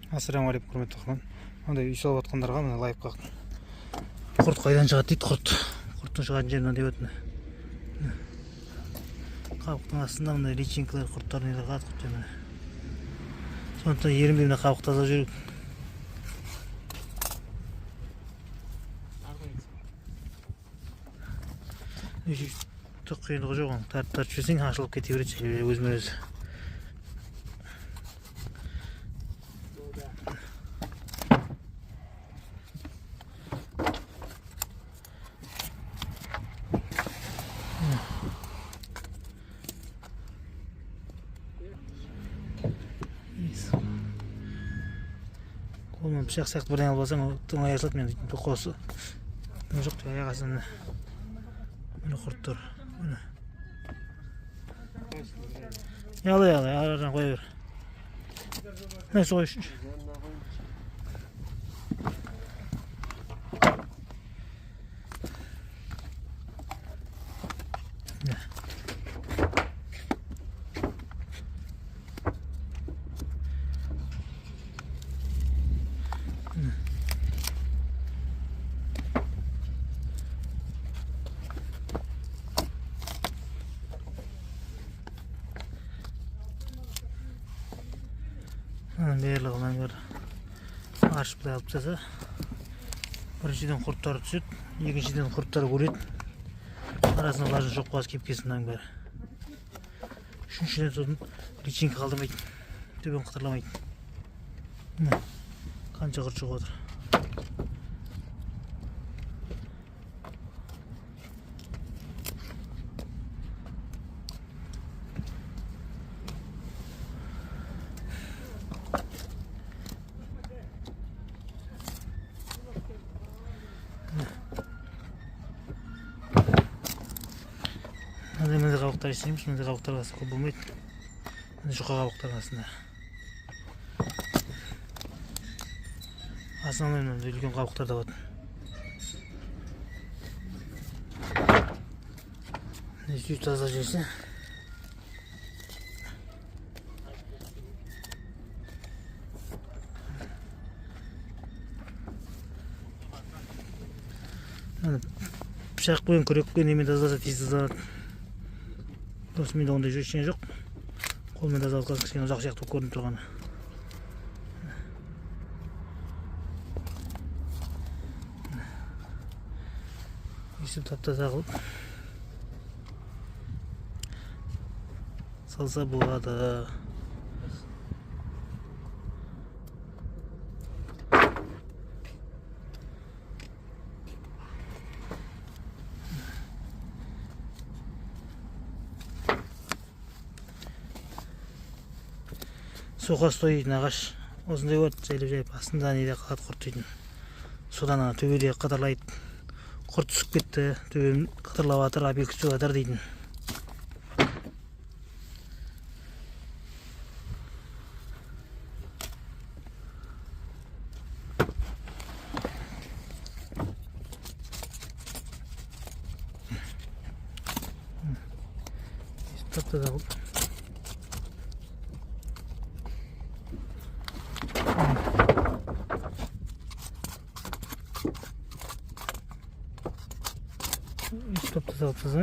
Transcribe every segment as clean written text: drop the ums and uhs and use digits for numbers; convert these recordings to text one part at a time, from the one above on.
Ассалаумағалейкум, құрметті оқырман. Мынандай үй салып жатқандарға мына лайфхак. Құрт қайдан шығады дейді, құрт. Құрттың шығатын жері мынандай болады. Міне. Қабықтың астында мындай личинкалар, құрттар нелер қалады, құрт міне. Сондықтан ерінбей мына қабық тазалап жүру. Түк қиындығы жоқ оның. Тартып тартып жіберсең ашылып кете береді өзімен өзі. Қолмен пышақ сияқты бірдеңе алып алсаң, оңай ашылады. Мен тоқасы жоқ деп аяқ астынан міне құрт тұр. Міне. Алай, алай, арадан қоя бер. Міне сол үшін. Мынаның барлығы, мынаның бәрі аршып былай алып тастаса, біріншіден құрттары түседі, екіншіден құрттар өледі, арасында влажный жоқ қағаз кеп кетсін мынаның бәрі. Үшіншіден сосын личинка қалдырмайды, төбені қытырламайды. Міне, қанша құрт шығып отыр. Мындай қабықтар істейміз, мындай қабықтар астында көп болмайды. Мындай жұқа қабықтардың астында. Основной мынандай үлкен қабықтар да болады. Міне сөйтіп таза жіберсе. Міне пышақпен, күрекпен немен тазаласа тез тазаланады. Осы менде ондай ештеңе жоқ. Қолмен тазалап қалса кішкене ұзақ сияқты болып көрініп тұрғаны. Өйстіп тап-таза қылып салса болады. Соқастой дейтін ағаш осындай болады, жайлап жайлап астында неде қалады құрт дейтін. Содан ана төбеде қытырлайды, құрт түсіп кетті, төбем қытырлап жатыр, опилка түсіп жатыр дейтін. Тап-таза қылып. Тап-таза қылып таза.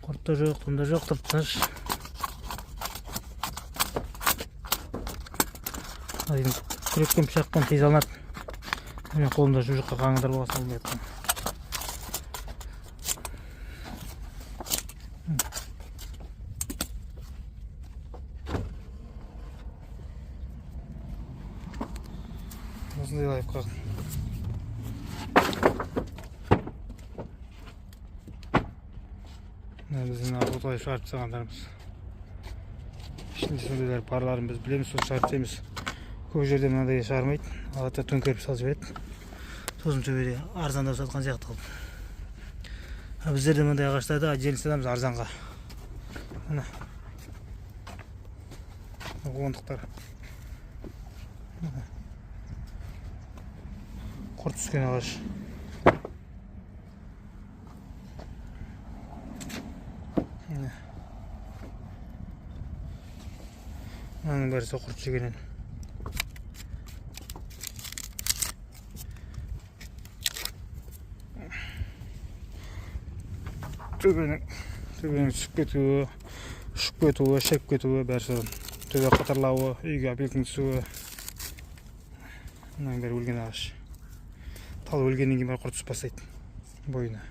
Құрт та жоқ, дым да жоқ, тып-тыныш. Ал енді күрекпен, пышақпен тез алынады. Мен қолымда жұп-жұқа қаңғыдар болған соң алмай жатырмын. Осындай лайфхак. Мына біздің орталай шығарып тастағандарымыз. Ішінде сондайлар барларын біз білеміз, соны шығарып тастаймыз. Көп жерде мынандай шығармайды, алады да төңкеріп салып жібереді. Сосын төбеде арзандап сатқан сияқты қылып. А біздерде мынандай ағаштарды отдельно сатамыз арзанға. Міне. Ондықтар. Құрт түскен ағаш. Мынаның бәрі сол құрт жегеннен. Төбенің түсіп кетуі, ұшып кетуі, шіріп кетуі, бәрі содан. Төбе қатарлауы, үйге опилкінің түсуі. Мынаның бәрі өлген ағаш. Тал өлгеннен кейін барып құрт түсіп бастайды бойына.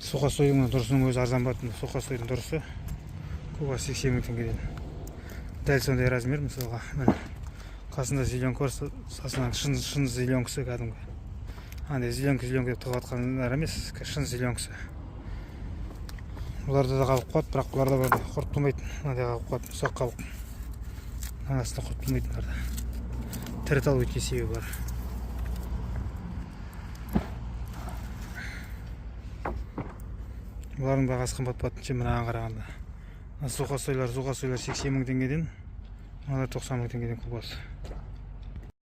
Сухостойдың дұрысының өзі арзан болады. Сухостойдың дұрысы куба 80 мың теңгеден. Дәл сондай размер мысалға. Міне қасында зеленка бар, сасынан шын зеленкасы кәдімгі. Андай зеленка зеленка деп тығып жатқандар емес, шын зеленкасы. Бұларда да қабық қуады, бірақ бұларда бір құрт болмайды. Мынадай қабық қуады, ұсақ қабық. Арасында құрт болмайды бұларда. Тірі тал өткен себебі бар. Бұлардың бағасы қымбат болатын ше мынаған қарағанда. Сухостойлар 80 мың теңгеден, мыналар 90 мың теңгеден кубасы.